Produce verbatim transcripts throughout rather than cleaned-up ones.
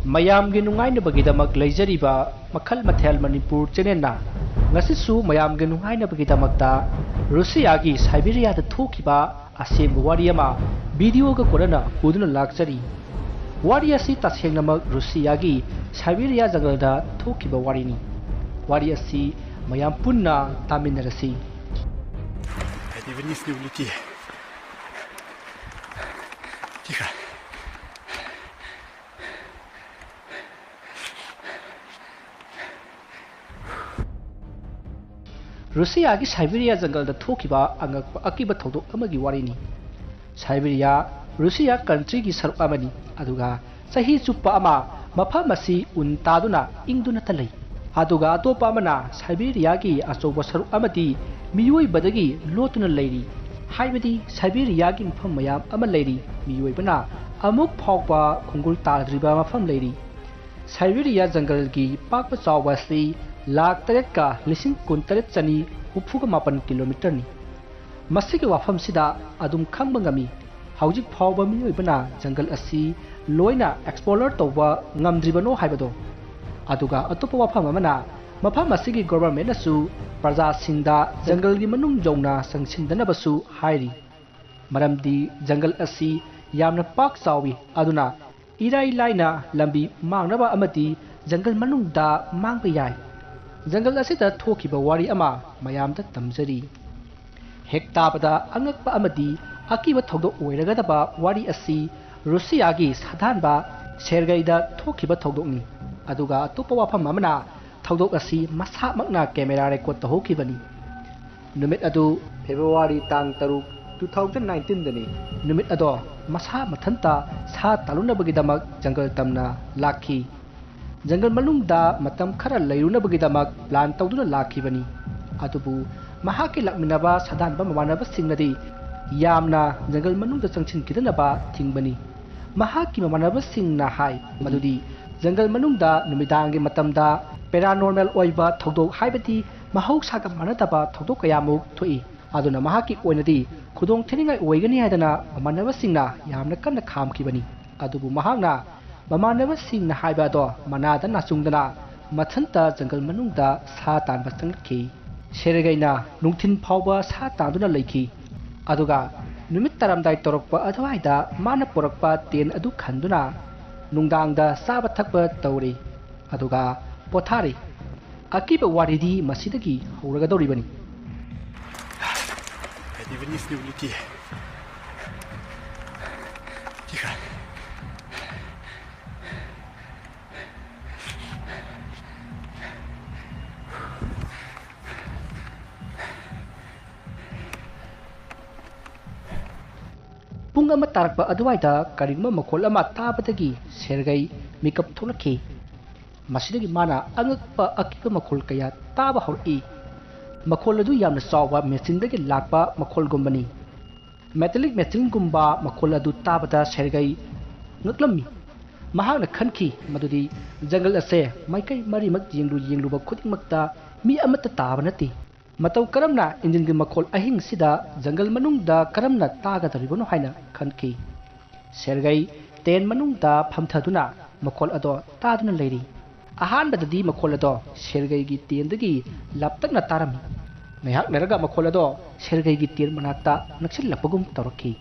ꯃꯌꯥꯝꯒꯤ ꯅꯨꯡꯉꯥꯏꯅꯕꯒꯤꯗꯃꯛ ꯂꯩꯖꯔꯤꯕ ꯃꯈꯜ ꯃꯊꯦꯜ ꯃꯅꯤꯄꯨꯔ ꯆꯦꯅꯦꯜꯅ ꯉꯁꯤꯁꯨ ꯃꯌꯥꯝꯒꯤ ꯅꯨꯡꯉꯥꯏꯅꯕꯒꯤꯗꯃꯛꯇ ꯔꯨꯁꯤꯌꯥꯒꯤ ꯁꯥꯏꯕꯤꯔꯤꯌꯥꯗ ꯊꯣꯛꯈꯤꯕ ꯑꯁꯦꯡꯕ ꯋꯥꯔꯤ ꯑꯃ ꯚꯤꯗꯤꯑꯣꯒ ꯀꯣꯟꯅꯅ ꯄꯨꯗꯨꯅ ꯂꯥꯛꯆꯔꯤ꯫ ꯋꯥꯔꯤ ꯑꯁꯤ ꯇꯁꯦꯡꯅꯃꯛ ꯔꯨꯁꯤꯌꯥꯒꯤ ꯁꯥꯏꯕꯤꯔꯤꯌꯥ ꯖꯪꯒꯜꯗ ꯊꯣꯛꯈꯤꯕ ꯋꯥꯔꯤꯅꯤ꯫ ꯋꯥꯔꯤ ꯑꯁꯤ ꯃꯌꯥꯝ ꯄꯨꯟꯅ ꯇꯥꯃꯤꯟꯅꯔꯁꯤ꯫ Пойди вниз, не улети. Тихо. ꯔꯨꯁꯤꯌꯥꯒꯤ ꯁꯥꯏꯕꯤꯔꯤꯌꯥ ꯖꯪꯒꯜꯗ ꯊꯣꯛꯈꯤꯕ ꯑꯉꯛꯄ ꯑꯀꯤꯕ ꯊꯧꯗꯣꯛ ꯑꯃꯒꯤ ꯋꯥꯔꯤꯅꯤ꯫ ꯁꯥꯏꯕꯤꯔꯤꯌꯥ ꯔꯨꯁꯤꯌꯥ ꯀꯟꯇ꯭ꯔꯤꯒꯤ ꯁꯔꯨꯛ ꯑꯃꯅꯤ, ꯑꯗꯨꯒ ꯆꯍꯤ ꯆꯨꯞꯄ ꯑꯃ ꯃꯐꯝ ꯑꯁꯤ ꯎꯟ ꯇꯥꯗꯨꯅ ꯏꯪꯗꯨꯅꯇ ꯂꯩ꯫ ꯑꯗꯨꯒ ꯑꯇꯣꯞꯄ ꯑꯃꯅ ꯁꯥꯏꯕꯤꯔꯤꯌꯥꯒꯤ ꯑꯆꯧꯕ ꯁꯔꯨꯛ ꯑꯃꯗꯤ ꯃꯤꯑꯣꯏꯕꯗꯒꯤ ꯂꯣꯠꯇꯨꯅ ꯂꯩꯔꯤ, ꯍꯥꯏꯕꯗꯤ ꯁꯥꯏꯕꯤꯔꯤꯌꯥꯒꯤ ꯃꯐꯝ ꯃꯌꯥꯝ ꯑꯃ ꯂꯩꯔꯤ, ꯃꯤꯑꯣꯏꯕꯅ ꯑꯃꯨꯛ ꯐꯥꯎꯕ ꯈꯣꯡꯒꯨꯜ ꯇꯥꯗ꯭ꯔꯤꯕ ꯃꯐꯝ ꯂꯩꯔꯤ꯫ ꯁꯥꯏꯕꯤꯔꯤꯌꯥ ꯖꯪꯒꯜꯒꯤ ꯄꯥꯛꯄ ꯆꯥꯎꯕ ꯑꯁꯤ ꯂꯥꯈ ꯇꯔꯦꯠꯀ ꯂꯤꯁꯤꯡ ꯀꯨꯟꯇꯔꯦꯠ ꯆꯅꯤ ꯍꯨꯝꯐꯨꯒ ꯃꯥꯄꯟ ꯀꯤꯂꯣꯃꯤꯇꯔꯅꯤ꯫ ꯃꯁꯤꯒꯤ ꯋꯥꯐꯝꯁꯤꯗ ꯑꯗꯨꯝ ꯈꯪꯕ ꯉꯝꯃꯤ, ꯍꯧꯖꯤꯛ ꯐꯥꯎꯕ ꯃꯤꯑꯣꯏꯕꯅ ꯖꯪꯒꯜ ꯑꯁꯤ ꯂꯣꯏꯅ ꯑꯦꯛꯁꯄ꯭ꯂꯣꯔ ꯇꯧꯕ ꯉꯝꯗ꯭ꯔꯤꯕꯅꯣ ꯍꯥꯏꯕꯗꯣ꯫ ꯑꯗꯨꯒ ꯑꯇꯣꯞꯄ ꯋꯥꯐꯝ ꯑꯃꯅ, ꯃꯐꯝ ꯑꯁꯤꯒꯤ ꯒꯣꯚꯔꯟꯃꯦꯟꯠꯅꯁꯨ ꯄ꯭ꯔꯖꯥꯁꯤꯡꯗ ꯖꯪꯒꯜꯒꯤ ꯃꯅꯨꯡ ꯌꯧꯅ ꯆꯪꯁꯤꯟꯗꯅꯕꯁꯨ ꯍꯥꯏꯔꯤ, ꯃꯔꯝꯗꯤ ꯖꯪꯒꯜ ꯑꯁꯤ ꯌꯥꯝꯅ ꯄꯥꯛ ꯆꯥꯎꯏ, ꯑꯗꯨꯅ ꯏꯔꯥꯏ ꯂꯥꯏꯅ ꯂꯝꯕꯤ ꯃꯥꯡꯅꯕ ꯑꯃꯗꯤ ꯖꯪꯒꯜ ꯃꯅꯨꯡꯗ ꯃꯥꯡꯕ ꯌꯥꯏ꯫ ꯖꯪꯒꯜ ꯑꯁꯤꯗ ꯊꯣꯛꯈꯤꯕ ꯋꯥꯔꯤ ꯑꯃ ꯃꯌꯥꯝꯗ ꯇꯝꯖꯔꯤ꯫ ꯍꯦꯛ ꯇꯥꯕꯗ ꯑꯉꯛꯄ ꯑꯃꯗꯤ ꯑꯀꯤꯕ ꯊꯧꯗꯣꯛ ꯑꯣꯏꯔꯒꯗꯕ ꯋꯥꯔꯤ ꯑꯁꯤ ꯔꯨꯁꯤꯌꯥꯒꯤ ꯁꯥꯗꯥꯟꯕ ꯁꯦꯔꯒꯩꯗ ꯊꯣꯛꯈꯤꯕ ꯊꯧꯗꯣꯛꯅꯤ꯫ ꯑꯗꯨꯒ ꯑꯇꯣꯞꯄ ꯋꯥꯐꯝ ꯑꯃꯅ, ꯊꯧꯗꯣꯛ ꯑꯁꯤ ꯃꯁꯥꯃꯛꯅ ꯀꯦꯃꯦꯔꯥ ꯔꯦꯀꯣꯔꯗ ꯇꯧꯍꯧꯈꯤꯕꯅꯤ꯫ ꯅꯨꯃꯤꯠ ꯑꯗꯨ ꯐꯦꯕ꯭ꯔꯨꯋꯥꯔꯤ ꯇꯥꯡ ꯇꯔꯨꯛ, two thousand nineteenꯗꯅꯤ꯫ ꯅꯨꯃꯤꯠ ꯑꯗꯣ ꯃꯁꯥ ꯃꯊꯟꯇ ꯁꯥ ꯇꯥꯜꯂꯨꯅꯕꯒꯤꯗꯃꯛ ꯖꯪꯒꯜ ꯇꯝꯅ ꯂꯥꯛꯈꯤ꯫ ꯖꯪꯒꯜ ꯃꯅꯨꯡꯗ ꯃꯇꯝ ꯈꯔ ꯂꯩꯔꯨꯅꯕꯒꯤꯗꯃꯛ ꯄ꯭ꯂꯥꯟ ꯇꯧꯗꯨꯅ ꯂꯥꯛꯈꯤꯕꯅꯤ꯫ ꯑꯗꯨꯕꯨ ꯃꯍꯥꯛꯀꯤ ꯂꯥꯛꯃꯤꯟꯅꯕ ꯁꯥꯗꯥꯟꯕ ꯃꯃꯥꯟꯅꯕꯁꯤꯡꯅꯗꯤ ꯌꯥꯝꯅ ꯖꯪꯒꯜ ꯃꯅꯨꯡꯗ ꯆꯪꯁꯤꯟꯈꯤꯗꯅꯕ ꯊꯤꯡꯕꯅꯤ꯫ ꯃꯍꯥꯛꯀꯤ ꯃꯃꯥꯟꯅꯕꯁꯤꯡꯅ ꯍꯥꯏ ꯃꯗꯨꯗꯤ ꯖꯪꯒꯜ ꯃꯅꯨꯡꯗ ꯅꯨꯃꯤꯗꯥꯡꯒꯤ ꯃꯇꯝꯗ ꯄꯦꯔꯥꯅꯣꯔꯃꯦꯜ ꯑꯣꯏꯕ ꯊꯧꯗꯣꯛ, ꯍꯥꯏꯕꯗꯤ ꯃꯍꯧꯁꯥꯒ ꯃꯥꯟꯅꯗꯕ ꯊꯧꯗꯣꯛ ꯀꯌꯥꯃꯨꯛ ꯊꯣꯛꯏ꯫ ꯑꯗꯨꯅ ꯃꯍꯥꯛꯀꯤ ꯑꯣꯏꯅꯗꯤ ꯈꯨꯗꯣꯡ ꯊꯤꯅꯤꯡꯉꯥꯏ ꯑꯣꯏꯒꯅꯤ ꯍꯥꯏꯗꯅ ꯃꯃꯥꯟꯅꯕꯁꯤꯡꯅ ꯌꯥꯝꯅ ꯀꯟꯅ ꯈꯥꯝꯈꯤꯕꯅꯤ꯫ ꯑꯗꯨꯕꯨ ꯃꯍꯥꯛꯅ ꯃꯃꯥꯟꯅꯕꯁꯤꯡꯅ ꯍꯥꯏꯕ ꯑꯗꯣ ꯃꯅꯥꯗ ꯅꯥꯆꯨꯡꯗꯅ ꯃꯊꯟꯇ ꯖꯪꯒꯜ ꯃꯅꯨꯡꯗ ꯁꯥ ꯇꯥꯟꯕ ꯆꯪꯂꯛꯈꯤ꯫ ꯁꯦꯔꯒꯩꯅ ꯅꯨꯡꯊꯤꯜ ꯐꯥꯎꯕ ꯁꯥ ꯇꯥꯟꯗꯨꯅ ꯂꯩꯈꯤ꯫ ꯑꯗꯨꯒ ꯅꯨꯃꯤꯠ ꯇꯥꯔꯝꯗꯥꯏ ꯇꯧꯔꯛꯄ ꯑꯗꯨꯋꯥꯏꯗ ꯃꯥꯅ ꯄꯨꯔꯛꯄ ꯇꯦꯟ ꯑꯗꯨ ꯈꯟꯗꯨꯅ ꯅꯨꯡꯗꯥꯡꯗ ꯆꯥꯕ ꯊꯛꯄ ꯇꯧꯔꯤ꯫ ꯑꯗꯨꯒ ꯄꯣꯊꯥꯔꯤ꯫ ꯑꯀꯤꯕ ꯋꯥꯔꯤꯗꯤ ꯃꯁꯤꯗꯒꯤ ꯍꯧꯔꯒꯗꯧꯔꯤꯕꯅꯤ꯫ ꯄꯨꯡ ꯑꯃ ꯇꯥꯔꯛꯄ ꯑꯗꯨꯋꯥꯏꯗ ꯀꯔꯤꯒꯨꯝꯕ ꯃꯈꯣꯜ ꯑꯃ ꯇꯥꯕꯗꯒꯤ ꯁꯦꯔꯒꯩ ꯃꯤꯀꯞ ꯊꯣꯛꯂꯛꯈꯤ꯫ ꯃꯁꯤꯗꯒꯤ ꯃꯥꯅ ꯑꯉꯛꯄ ꯑꯀꯤꯕ ꯃꯈꯣꯜ ꯀꯌꯥ ꯇꯥꯕ ꯍꯧꯔꯛꯏ꯫ ꯃꯈꯣꯜ ꯑꯗꯨ ꯌꯥꯝꯅ ꯆꯥꯎꯕ ꯃꯦꯆꯤꯟꯗꯒꯤ ꯂꯥꯛꯄ ꯃꯈꯣꯜꯒꯨꯝꯕꯅꯤ꯫ ꯃꯦꯇꯥꯂꯤꯛ ꯃꯦꯆꯤꯟꯒꯨꯝꯕ ꯃꯈꯣꯜ ꯑꯗꯨ ꯇꯥꯕꯗ ꯁꯦꯔꯒꯩ ꯉꯛꯂꯝꯃꯤ꯫ ꯃꯍꯥꯛꯅ ꯈꯟꯈꯤ ꯃꯗꯨꯗꯤ ꯖꯪꯒꯜ ꯑꯁꯦ ꯃꯥꯏꯀꯩ ꯃꯔꯤꯃꯛ ꯌꯦꯡꯂꯨ ꯌꯦꯡꯂꯨꯕ ꯈꯨꯗꯤꯡꯃꯛꯇ ꯃꯤ ꯑꯃꯠꯇ ꯇꯥꯕ ꯅꯠꯇꯦ꯫ ꯃꯇꯧ ꯀꯔꯝꯅ ꯏꯟꯖꯤꯟꯒꯤ ꯃꯈꯣꯜ ꯑꯍꯤꯡꯁꯤꯗ ꯖꯪꯒꯜ ꯃꯅꯨꯡꯗ ꯀꯔꯝꯅ ꯇꯥꯒꯗꯧꯔꯤꯕꯅꯣ ꯍꯥꯏꯅ ꯈꯟꯈꯤ꯫ ꯁꯦꯔꯒꯩ ꯇꯦꯟ ꯃꯅꯨꯡꯗ ꯐꯝꯊꯗꯨꯅ ꯃꯈꯣꯜ ꯑꯗꯣ ꯇꯥꯗꯨꯅ ꯂꯩꯔꯤ꯫ ꯑꯍꯥꯟꯕꯗꯗꯤ ꯃꯈꯣꯜ ꯑꯗꯣ ꯁꯦꯔꯒꯩꯒꯤ ꯇꯦꯟꯗꯒꯤ ꯂꯥꯞꯇꯛꯅ ꯇꯥꯔꯝꯃꯤ꯫ ꯉꯥꯏꯍꯥꯛ ꯂꯩꯔꯒ ꯃꯈꯣꯜ ꯑꯗꯣ ꯁꯦꯔꯒꯩꯒꯤ ꯇꯦꯟ ꯃꯅꯥꯛꯇ ꯅꯛꯁꯤꯜꯂꯛꯄꯒꯨꯝ ꯇꯧꯔꯛꯈꯤ꯫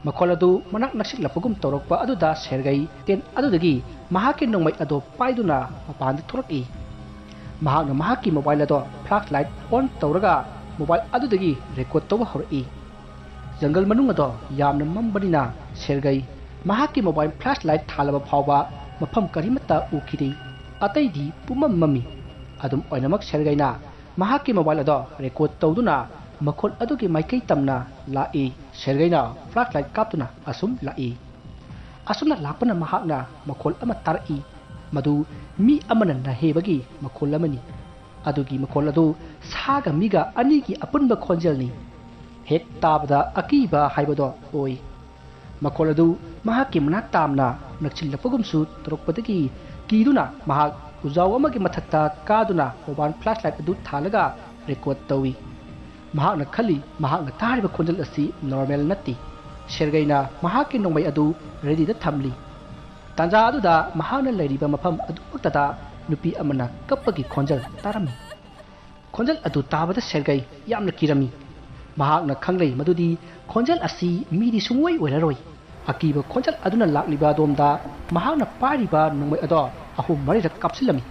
ꯃꯈꯣꯜ ꯑꯗꯨ ꯃꯅꯥꯛ ꯅꯛꯁꯤꯜꯂꯛꯄꯒꯨꯝ ꯇꯧꯔꯛꯄ ꯑꯗꯨꯗ ꯁꯦꯔꯒꯩ ꯇꯦꯟ ꯑꯗꯨꯗꯒꯤ ꯃꯍꯥꯛꯀꯤ ꯅꯣꯡꯃꯩ ꯑꯗꯣ ꯄꯥꯏꯗꯨꯅ ꯃꯄꯥꯟꯗ ꯊꯣꯛꯂꯛꯏ꯫ ꯃꯍꯥꯛꯅ ꯃꯍꯥꯛꯀꯤ ꯃꯣꯕꯥꯏꯜ ꯑꯗꯣ ꯐ꯭ꯂꯥꯁ ꯂꯥꯏꯠ ꯑꯣꯟ ꯇꯧꯔꯒ ꯃꯣꯕꯥꯏꯜ ꯑꯗꯨꯗꯒꯤ ꯔꯦꯀꯣꯔꯗ ꯇꯧꯕ ꯍꯧꯔꯛꯏ꯫ ꯖꯪꯒꯜ ꯃꯅꯨꯡ ꯑꯗꯣ ꯌꯥꯝꯅ ꯃꯝꯕꯅꯤꯅ ꯁꯦꯔꯒꯩ ꯃꯍꯥꯛꯀꯤ ꯃꯣꯕꯥꯏꯜ ꯐ꯭ꯂꯥꯁ ꯂꯥꯏꯠ ꯊꯥꯜꯂꯕ ꯐꯥꯎꯕ ꯃꯐꯝ ꯀꯔꯤꯃꯠꯇ ꯎꯈꯤꯗꯦ꯫ ꯑꯇꯩꯗꯤ ꯄꯨꯝꯃꯝ ꯃꯝꯃꯤ꯫ ꯑꯗꯨꯝ ꯑꯣꯏꯅꯃꯛ ꯁꯦꯔꯒꯩꯅ ꯃꯍꯥꯛꯀꯤ ꯃꯣꯕꯥꯏꯜ ꯑꯗꯣ ꯔꯦꯀꯣꯔꯗ ꯇꯧꯗꯨꯅ ꯃꯈꯣꯜ ꯑꯗꯨꯒꯤ ꯃꯥꯏꯀꯩ ꯇꯝꯅ ꯂꯥꯛꯏ꯫ ꯁꯦꯔꯒꯩꯅ ꯐ꯭ꯂꯥꯁ ꯂꯥꯏꯠ ꯀꯥꯞꯇꯨꯅ ꯑꯁꯨꯝ ꯂꯥꯛꯏ꯫ ꯑꯁꯨꯝꯅ ꯂꯥꯛꯄꯅ ꯃꯍꯥꯛꯅ ꯃꯈꯣꯜ ꯑꯃ ꯇꯥꯔꯛꯏ꯫ ꯃꯗꯨ ꯃꯤ ꯑꯃꯅ ꯅꯥꯍꯦꯕꯒꯤ ꯃꯈꯣꯜ ꯑꯃꯅꯤ꯫ ꯑꯗꯨꯒꯤ ꯃꯈꯣꯜ ꯑꯗꯨ ꯁꯥꯒ ꯃꯤꯒ ꯑꯅꯤꯒꯤ ꯑꯄꯨꯟꯕ ꯈꯣꯟꯖꯦꯜꯅꯤ꯫ ꯍꯦꯛ ꯇꯥꯕꯗ ꯑꯀꯤꯕ ꯍꯥꯏꯕꯗꯣ ꯑꯣꯏ꯫ ꯃꯈꯣꯜ ꯑꯗꯨ ꯃꯍꯥꯛꯀꯤ ꯃꯅꯥꯛ ꯇꯥꯝꯅ ꯅꯛꯁꯤꯜꯂꯛꯄꯒꯨꯝꯁꯨ ꯇꯧꯔꯛꯄꯗꯒꯤ ꯀꯤꯗꯨꯅ ꯃꯍꯥꯛ ꯎꯖꯥꯎ ꯑꯃꯒꯤ ꯃꯊꯛꯇ ꯀꯥꯗꯨꯅ ꯃꯣꯕꯥꯏꯜ ꯐ꯭ꯂꯥꯁ ꯂꯥꯏꯠ ꯑꯗꯨ ꯊꯥꯜꯂꯒ ꯔꯦꯀꯣꯔꯗ ꯇꯧꯏ꯫ ꯃꯍꯥꯛꯅ ꯈꯜꯂꯤ, ꯃꯍꯥꯛꯅ ꯇꯥꯔꯤꯕ ꯈꯣꯟꯖꯦꯜ ꯑꯁꯤ ꯅꯣꯔꯃꯦꯜ ꯅꯠꯇꯦ꯫ ꯁꯦꯔꯒꯩꯅ ꯃꯍꯥꯛꯀꯤ ꯅꯣꯡꯃꯩ ꯑꯗꯨ ꯔꯦꯗꯤꯗ ꯊꯝꯂꯤ꯫ ꯇꯥꯟꯖꯥ ꯑꯗꯨꯗ ꯃꯍꯥꯛꯅ ꯂꯩꯔꯤꯕ ꯃꯐꯝ ꯑꯗꯨꯃꯛꯇꯗ ꯅꯨꯄꯤ ꯑꯃꯅ ꯀꯞꯄꯒꯤ ꯈꯣꯟꯖꯦꯜ ꯇꯥꯔꯝꯃꯤ꯫ ꯈꯣꯟꯖꯦꯜ ꯑꯗꯨ ꯇꯥꯕꯗ ꯁꯦꯔꯒꯩ ꯌꯥꯝꯅ ꯀꯤꯔꯝꯃꯤ꯫ ꯃꯍꯥꯛꯅ ꯈꯪꯂꯩ ꯃꯗꯨꯗꯤ ꯈꯣꯟꯖꯦꯜ ꯑꯁꯤ ꯃꯤꯗꯤ ꯁꯨꯡꯑꯣꯏ ꯑꯣꯏꯔꯔꯣꯏ꯫ ꯑꯀꯤꯕ ꯈꯣꯟꯖꯦꯜ ꯑꯗꯨꯅ ꯂꯥꯛꯂꯤꯕ ꯑꯗꯣꯝꯗ ꯃꯍꯥꯛꯅ ꯄꯥꯏꯔꯤꯕ ꯅꯣꯡꯃꯩ ꯑꯗꯣ ꯑꯍꯨꯝ ꯃꯔꯤꯔꯛ ꯀꯥꯞꯁꯤꯜꯂꯝꯃꯤ꯫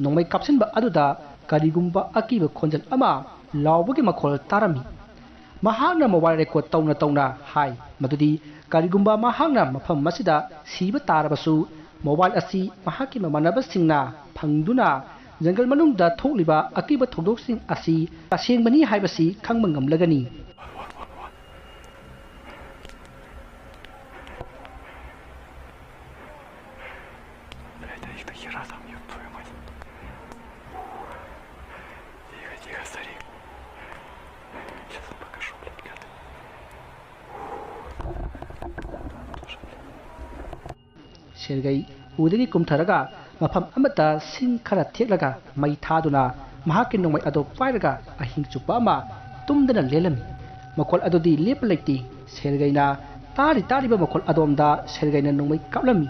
ꯅꯣꯡꯃꯩ ꯀꯥꯞꯁꯤꯟꯕ ꯑꯗꯨꯗ ꯀꯔꯤꯒꯨꯝꯕ ꯑꯀꯤꯕ ꯈꯣꯟꯖꯦꯜ ꯑꯃ ꯂꯥꯎꯕꯒꯤ ꯃꯈꯣꯜ ꯇꯥꯔꯝꯃꯤ꯫ ꯃꯍꯥꯛꯅ ꯃꯣꯕꯥꯏꯜ ꯔꯦꯀꯣꯔꯗ ꯇꯧꯅ ꯇꯧꯅ ꯍꯥꯏ ꯃꯗꯨꯗꯤ ꯀꯔꯤꯒꯨꯝꯕ ꯃꯍꯥꯛꯅ ꯃꯐꯝ ꯑꯁꯤꯗ ꯁꯤꯕ ꯇꯥꯔꯕꯁꯨ ꯃꯣꯕꯥꯏꯜ ꯑꯁꯤ ꯃꯍꯥꯛꯀꯤ ꯃꯃꯥꯟꯅꯕꯁꯤꯡꯅ ꯐꯪꯗꯨꯅ ꯖꯪꯒꯜ ꯃꯅꯨꯡꯗ ꯊꯣꯛꯂꯤꯕ ꯑꯀꯤꯕ ꯊꯧꯗꯣꯛꯁꯤꯡ ꯑꯁꯤ ꯑꯁꯦꯡꯕꯅꯤ ꯍꯥꯏꯕꯁꯤ ꯈꯪꯕ ꯉꯝꯂꯒꯅꯤ꯫ Блядь, да их до хера там, ёб твою мать. Тихо, тихо, старик. Сейчас он покажу, блядь, гад. Там тоже, блядь. ꯁꯦꯔꯒꯩ ꯎꯗꯒꯤ ꯀꯨꯝꯊꯔꯒ ꯃꯐꯝ ꯑꯃꯗ ꯁꯤꯡ ꯈꯔ ꯊꯦꯛꯂꯒ ꯃꯩ ꯊꯥꯗꯨꯅ ꯃꯍꯥꯛꯀꯤ ꯅꯣꯡꯃꯩ ꯑꯗꯨ ꯄꯥꯏꯔꯒ ꯑꯍꯤꯡ ꯆꯨꯞꯄ ꯑꯃ ꯇꯨꯝꯗꯅ ꯂꯦꯜꯂꯝꯃꯤ꯫ ꯃꯈꯣꯜ ꯑꯗꯨꯗꯤ ꯂꯦꯞꯄ ꯂꯩꯇꯦ꯫ ꯁꯦꯔꯒꯩꯅ ꯇꯥꯔꯤ ꯇꯥꯔꯤꯕ ꯃꯈꯣꯜ ꯑꯗꯣꯝꯗ ꯁꯦꯔꯒꯩꯅ ꯅꯣꯡꯃꯩ ꯀꯥꯞꯂꯝꯃꯤ꯫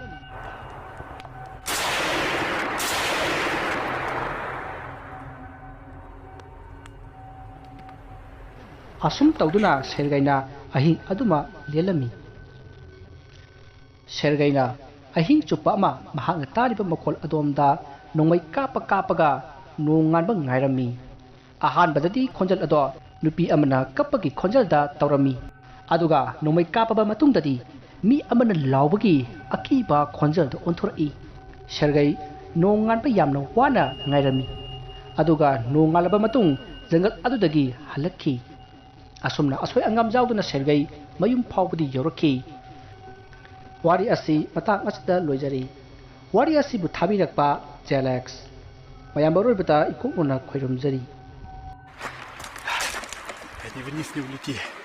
ꯑꯁꯨꯝ ꯇꯧꯗꯨꯅ ꯁꯦꯔꯒꯩꯅ ꯑꯍꯤꯡ ꯑꯗꯨꯃ ꯂꯦꯜꯂꯝꯃꯤ꯫ ꯁꯦꯔꯒꯩꯅ ꯑꯍꯤꯡ ꯆꯨꯞꯄ ꯑꯃ ꯃꯍꯥꯛꯅ ꯇꯥꯔꯤꯕ ꯃꯈꯣꯜ ꯑꯗꯣꯝꯗ ꯅꯣꯡꯃꯩ ꯀꯥꯞꯄ ꯀꯥꯞꯄꯒ ꯅꯣꯡ ꯉꯥꯟꯕ ꯉꯥꯏꯔꯝꯃꯤ꯫ ꯑꯍꯥꯟꯕꯗꯗꯤ ꯈꯣꯟꯖꯦꯜ ꯑꯗꯣ ꯅꯨꯄꯤ ꯑꯃꯅ ꯀꯞꯄꯒꯤ ꯈꯣꯟꯖꯦꯜꯗ ꯇꯧꯔꯝꯃꯤ꯫ ꯑꯗꯨꯒ ꯅꯣꯡꯃꯩ ꯀꯥꯞꯄꯕ ꯃꯇꯨꯡꯗꯗꯤ ꯃꯤ ꯑꯃꯅ ꯂꯥꯎꯕꯒꯤ ꯑꯀꯤꯕ ꯈꯣꯟꯖꯦꯜꯗ ꯑꯣꯟꯊꯣꯔꯛꯏ꯫ ꯁꯦꯔꯒꯩ ꯅꯣꯡ ꯉꯥꯟꯕ ꯌꯥꯝꯅ ꯋꯥꯅ ꯉꯥꯏꯔꯝꯃꯤ꯫ ꯑꯗꯨꯒ ꯅꯣꯡ ꯉꯥꯜꯂꯕ ꯃꯇꯨꯡ ꯖꯪꯒꯜ ꯑꯗꯨꯗꯒꯤ ꯍꯜꯂꯛꯈꯤ꯫ ꯑꯁꯨꯝꯅ ꯑꯁꯣꯏ ꯑꯉꯥꯝ ꯌꯥꯎꯗꯅ ꯁꯦꯔꯒꯩ ꯃꯌꯨꯝ ꯐꯥꯎꯕꯗꯤ ꯌꯧꯔꯛꯈꯤ꯫ ꯋꯥꯔꯤ ꯑꯁꯤ ꯃꯇꯥꯡ ꯑꯁꯤꯗ ꯂꯣꯏꯖꯔꯤ꯫ ꯋꯥꯔꯤ ꯑꯁꯤꯕꯨ ꯊꯥꯕꯤꯔꯛꯄ ꯖꯦꯂꯦꯛꯁ꯫ ꯃꯌꯥꯝ ꯑꯔꯣꯏꯕꯗ ꯏꯀꯣꯛꯅꯅ ꯈꯣꯏꯔꯝꯖꯔꯤ꯫ Они вниз не улети.